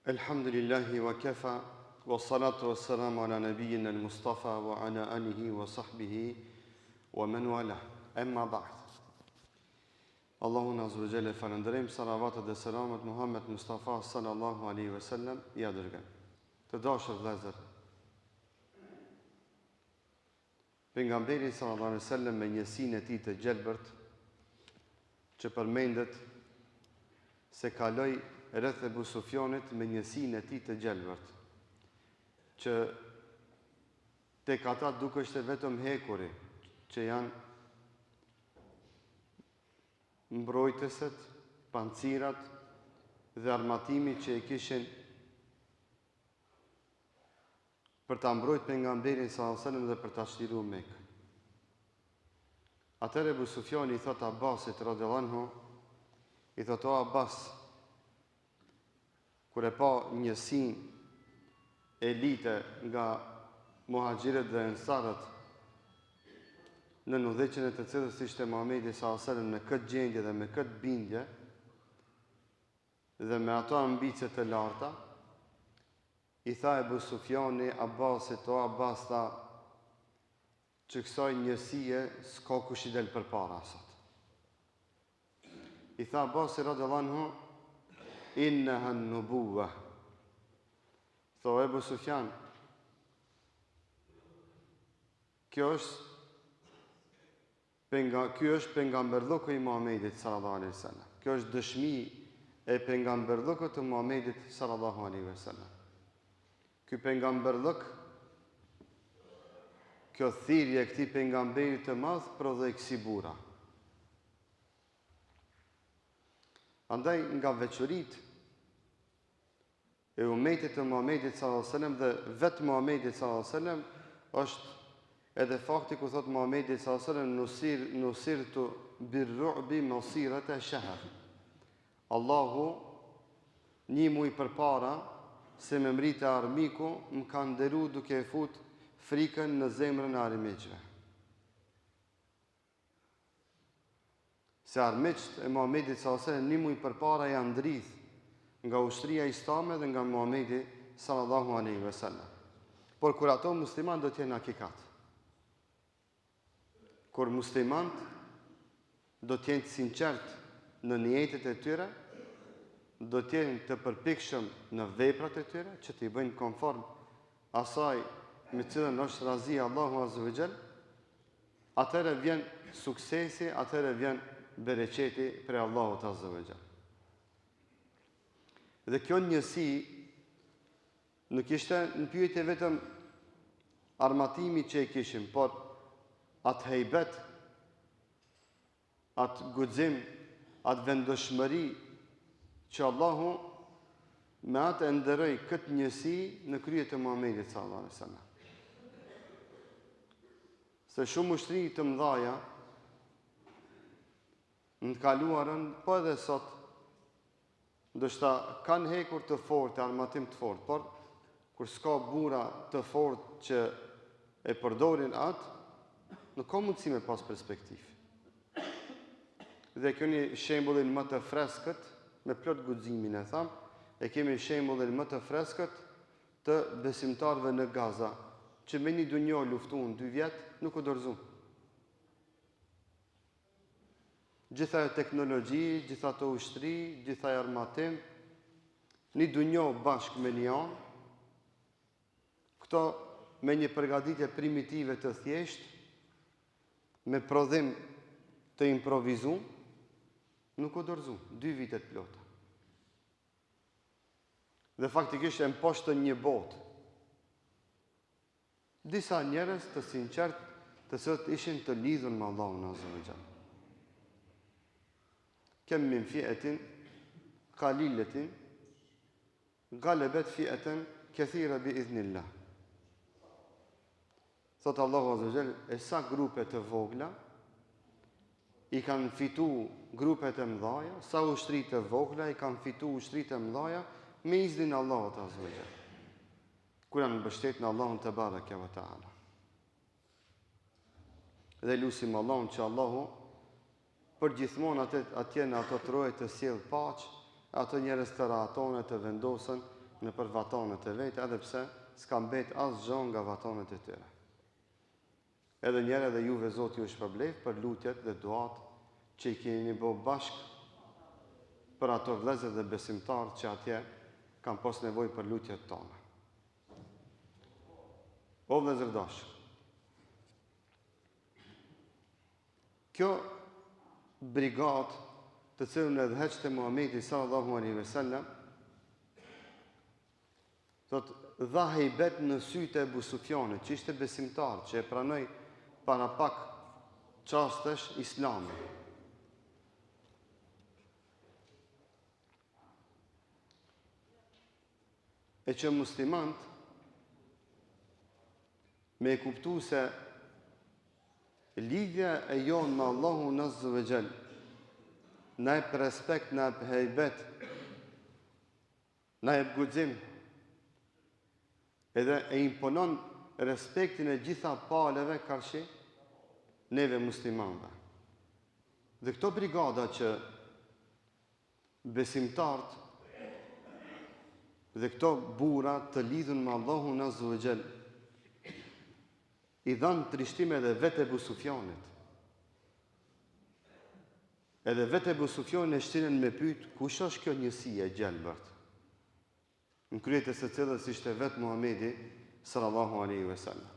Elhamdulillahi wa kafa wa salatu wa salamu ala nabiyina al-Mustafa wa ala alihi wa sahbihi wa men wala. Emma ba'd. Allahun azza wa jalla falënderojmë salavatet dhe selamet Muhammed Mustafa sallallahu alaihi wasallam ja dërgojmë. Të dashur vëllezër, Pejgamberi sallallahu alejhi ve sellem me njësinë e tij të gjelbërt që përmendet se kaloi rreth Ebu Sufjanit me njësinë e tij të gjelbërt që tek ata dukeshte vetëm hekuri që janë mbrojtëset, pancirat dhe armatimi që e kishin për ta mbrojtë Pejgamberin sallallahu alejhi ve sellem dhe për ta çliru Mekën. Atëherë Ebu Sufjani i thotë Abbasit radhiyallahu anhu, i thotë o Abbas, kur e pa njësinë elite nga muhaxhirët dhe ensarët, nën udhëheqjen e të cilës ishte Muhamedi sallallahu alejhi ve sellem në këtë gjendje dhe me këtë bindje dhe me ato ambicie të larta, I tha Ebu Sufjani Abbasit, O Abbas, tha, që kësaj njësie s'ka kush i del përpara sot. I tha Abbasi radiallahu anhu, Inneha nubuwa. Tha o Ebu Sufjan, kjo është Penga, ky është pejgamberllëku i Muhamedit sallallahu alejhi ve sellem. Kjo është dëshmi e pejgamberllëkut të Muhamedit sallallahu alejhi ve sellem. Ky pejgamberllëk kjo thirrje e këtij pejgamberi të madh prodhoi kësi burra. Andaj nga veçoritë e umetit të Muhamedit sallallahu alejhi ve sellem dhe vetë Muhamedit sallallahu alejhi ve sellem është edhe fakti ku thotë Muhamedi sallallahu alejhi ve sellem nusir nusirtu birru'bi masirata shahr. Allahu një muj përpara se me mrritë armiku më ka nderu duke e fut frikën në zemrën e armiqve. Se armiqtë e Muhamedit sallallahu alejhi ve sellem një muj përpara janë dridh nga ushtria islame dhe nga Muhamedi sallallahu alejhi ve sellem. Por kur ato muslimanë do të jenë hakikat. Kur muslimanët do të jenë të sinqertë në nijetet e tyre, do të jenë të përpikshëm në veprat e tyre që t'i bëjnë konform asaj me cilën është razi Allahu azza wa jall, Atëherë vjen suksesi, atëherë vjen bereqeti prej Allahut azza wa jall. Dhe kjo njësi nuk ishte në pyetje vetëm armatimi që e kishim, por atë hejbet, atë guxim, atë vendosmëri që Allahu me atë e nderoi këtë njësi në krye të Muhamedit sallallahu alaihi wasallam. Se shumë ushtri të mëdhaja në të kaluarën, po edhe sot, ndoshta kanë hekur të fortë, armatim të fortë, por kur s'ka burra të fortë që e përdorin atë, nuk ka mundësi me pas perspektivë. Dhe kemi shembullin më të freskët, me plot guximin e tham, e kemi shembullin më të freskët të besimtarëve në Gaza, që me një dunjo luftun dy vjet, nuk u dorëzun. Gjithë ajo teknologji, gjithë ato ushtri, gjithë ajo armatim, një dunjo bashkë me një anë, këto me një përgatitje primitive të thjeshtë, me prodhim të improvizum, nuk u dorëzun, dy vite të plota. Dhe faktikisht e mposhtën një botë. Disa njerëz të sinqertë, të cilët ishin të lidhur me Allahun azza wa jall. Kem min fi'atin qalilatin ghalabet fi'atan kathira bi idhnillah. Thotë Allahu Azza wa Jall, e sa grupe të vogla i kanë fitu grupet e mëdhaja, sa ushtri të vogla i kanë fitu ushtritë e mëdhaja me iznin e Allahut Azza wa Jall. Kur janë mbështet në Allahun tebareke ve teala. Dhe lusim Allahun që Allahu për gjithmonë atë atje në ato troje të sjellë paqe, ato njerëz të rahatohen e të vendosen nëpër vatanet e veta, edhe pse s'ka mbet asgjë nga vatanet e tyre. Edhe njëherë edhe juve Zoti ju shpërbleftë për lutjet dhe duat që i keni bo bashkë për ato vëllezër dhe besimtarë që atje kanë pas nevojë për lutjet tona. O vëllezër dashur. Kjo brigadë të cilën e udhëheqte Muhamedi sallallahu alaihi wasallam Thot, dha hejbet në sytë e Ebu Sufjanit, që ishte besimtar, që e pranoi para pak çastesh Islamin. E që muslimant me e kuptu se lidhja e jonë me Allahun Azze ve Xhel na jep respekt, na jep hejbet, Na jep guxim edhe e imponon respektin e gjitha palëve karshi neve muslimanëve. Dhe këto brigada që besimtarët dhe këto burra të lidhun me Allahun Azze ve Xhel i dhanë trishtim edhe vetë Ebu Sufjanit. Edhe vetë Ebu Sufjanin e shtinën me pyet kush është kjo njësi e gjelbërt, në krye të së cilës ishte vetë Muhamedi sallallahu alaihi wasallam.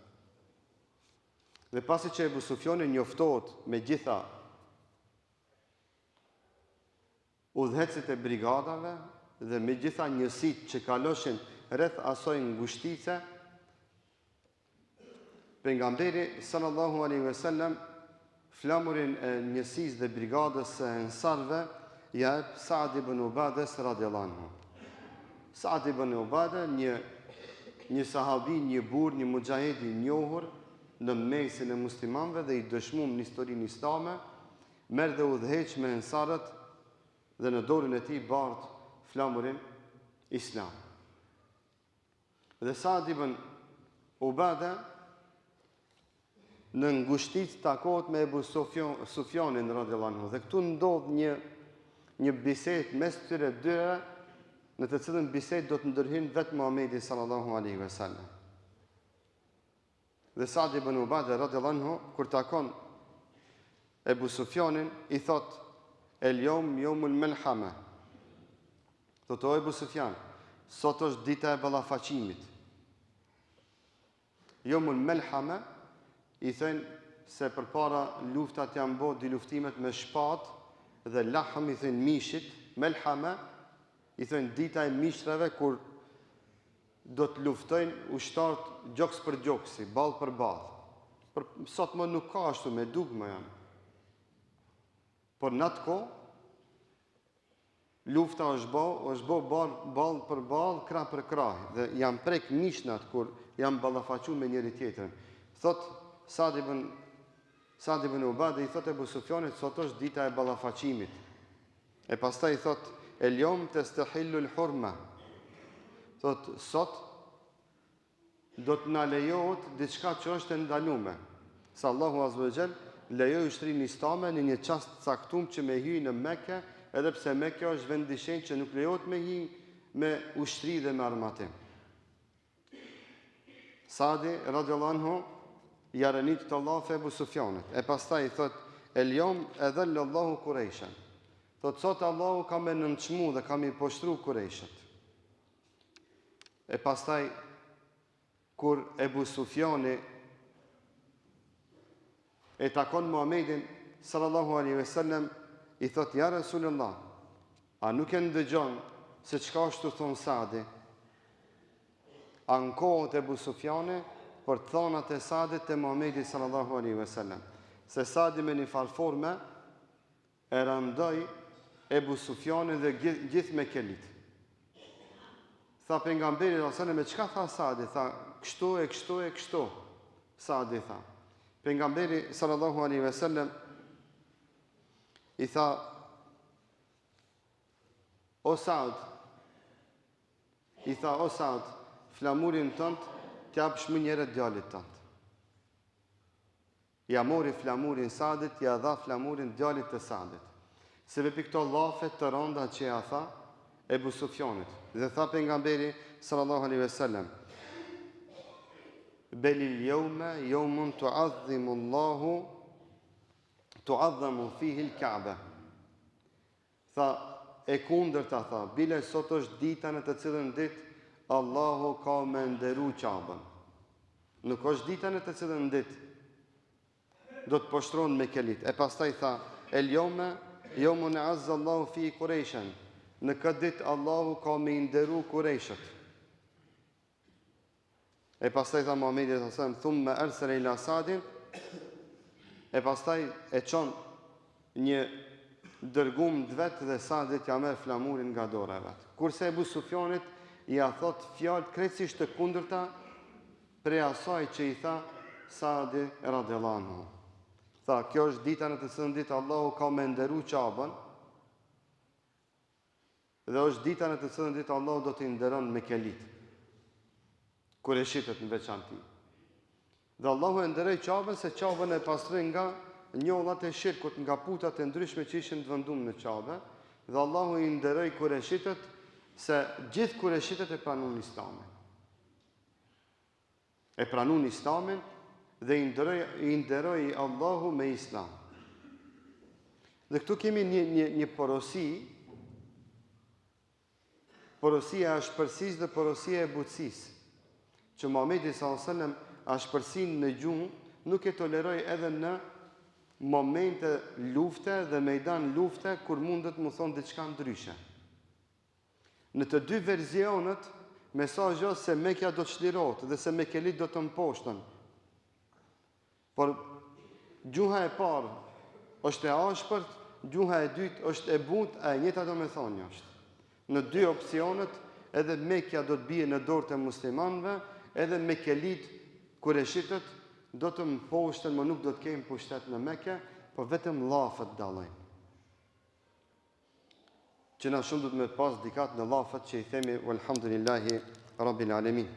Dhe pasi që Ebu Sufjani njoftohet me gjitha udhëheqësit e brigadave dhe me gjitha njësitë që kaloshin rreth asaj ngushtice, Pejgamberi sallallahu alejhi ve sellem flamurin e njësisë dhe brigadës së Ensarëve ia jep Sa'd ibn Ubades radiallahu anhu. Sa'd ibn Ubade, një një sahabi, një burrë, një muxhahid i njohur në mesin e muslimanëve dhe i dëshmuar në historinë islame, merr dhe udhëheq me Ensarët dhe në dorën e tij bart flamurin islam. Dhe Sa'd ibn Ubade në ngushticë takohet me Ebu Sufjanin radiallahu anhu. Dhe këtu ndodh një një bisedë mes tyre dyre në të cilën bisedë do të ndërhyn vetë Muhamedi sallallahu alaihi wasallam. Dhe Sa'd ibn Ubade radiallahu anhu kur takon Ebu Sufjanin i thot El jom jomul melhame. Thot o Ebu Sufjan, sot është dita e ballafaqimit. Jomul melhame i thënë se përpara luftat janë bo dyluftimet me shpatë dhe lahm i thënë mishit, melhame i thënë dita e mishrave kur do të luftojnë ushtarët gjoks për gjoksi, ballë për ballë. Por sot më nuk ka ashtu me dugë janë. Por në atë kohë lufta është bo, është bo ballë për ballë, krah për krah dhe janë prek mishnat kur janë ballafaqu me njëri tjetrin. Thot Sad ibn Sad ibn Ubade i thot Ebu Sufjanit sot është dita e ballafaqimit. E pastaj i thot El jom testehillu l-hurma. Thot sot do të na lejohet diçka që është e ndalume. Se Allahu Azza wa Jall lejoi ushtrinë islame në një çast të caktuar që me hy në Mekë, edhe pse Mekja është vend i shenjtë që nuk lejohet me hy me ushtri dhe me armatim. Sadi, radiallahu anhu, ia rendit këto llafe Ebu Sufjanit. E pastaj i thot, El jom edhel Allahu Kurejshen. Thot, sot Allahu ka me nënçmu dhe ka me i poshtru Kurejshët. E pastaj, kur Ebu Sufjani e takon Muhammedin, sallallahu alaihi wasallam, i thot, ja Resulullah, a nuk e ndëgjon se çka është tu thonë Sadi? Ankohet Ebu Sufjani për të thonat e Sadit te Muhamedi sallallahu alaihi wasallam, se Sadi me një farë forme e rëndoi Ebu Sufjanin dhe gjithë mekelitë. Tha pejgamberi sallallahu alaihi wasallam, çka tha Sadi? Tha, kështu e kështu e kështu. Sadi tha. Pejgamberi sallallahu alaihi wasallam i tha O Sad, I tha, O Sad, flamurin tënd t'ia japsh menjëherë djalit tënd. Ia mori flamurin Sadit, ia dha flamurin djalit të Sadit. Sebepi këto llafe të rënda që ia tha, Ebu Sufjanit. Dhe tha pejgamberi sallallahu alaihi wasallam: Belil yawma yawmun tu'azzimu Allahu tu'azzamu fihi al-Ka'ba. Tha, e kundërta tha, bile sot është dita në të cilën ditë Allahu ka me nderu Qabën. Nuk është dita në të cilën ditë do të poshtrohen mekelitë. E pastaj tha, el jeume, jeumun eazze Allahu fihi Kurejshen, në këtë ditë Allahu ka me i nderu Kurejshët. E pastaj tha Muhamedi sallallahu alaihi wasallam, "Thumma arsala ila Sa'din." E pastaj e çon një dërgum të vet dhe Sa'dit ja merr flamurin nga dora e vet. Kurse Ebu Sufjanit ja thot fjalë krejtësisht të kundërta prej asaj që i tha Sa'di radhiyallahu anhu. Tha, kjo është dita në të cilën ditë Allahu ka me nderu Qabën, Dhe është dita në të cilën ditë Allahu do t'i nderon mekelitë, kurejshitët në veçanti. Dhe Allahu e nderoi Qabën se Qabën e pastroi nga njollat e shirkut, nga putat e ndryshme që ishin të vendum në Qabe, dhe Allahu i nderoi kurejshitët se gjithë kurejshitët e pranun Islamin. E pranun Islamin dhe i nderoi i nderoi Allahu me Islam. Dhe këtu kemi një një një porosi porosia e ashpërsisë dhe porosia e butësisë që Muhamedi sallallahu alajhi wasallam ashpërsinë në gjuhë nuk e toleroi edhe në momente lufte dhe mejdan lufte kur mundet m'u thonë diçka ndryshe. Në të dy versionet, mesazhi është se Mekja do të çlirohet dhe se mekelitë do të mposhten. Por gjuha e parë është e ashpërt, gjuha e dytë është e butë, a e njëjta domethënie është. Në dy opsionet, edhe Mekja do të bie në dorë të muslimanëve, edhe mekelitë, kurejshitët do të mposhten, më nuk do të kenë pushtet në Mekë, por vetëm llafet dallojnë. Që na shumë duhet me pas dikat në llafet që i themi Walhamdulillahi Rabbil Alemin.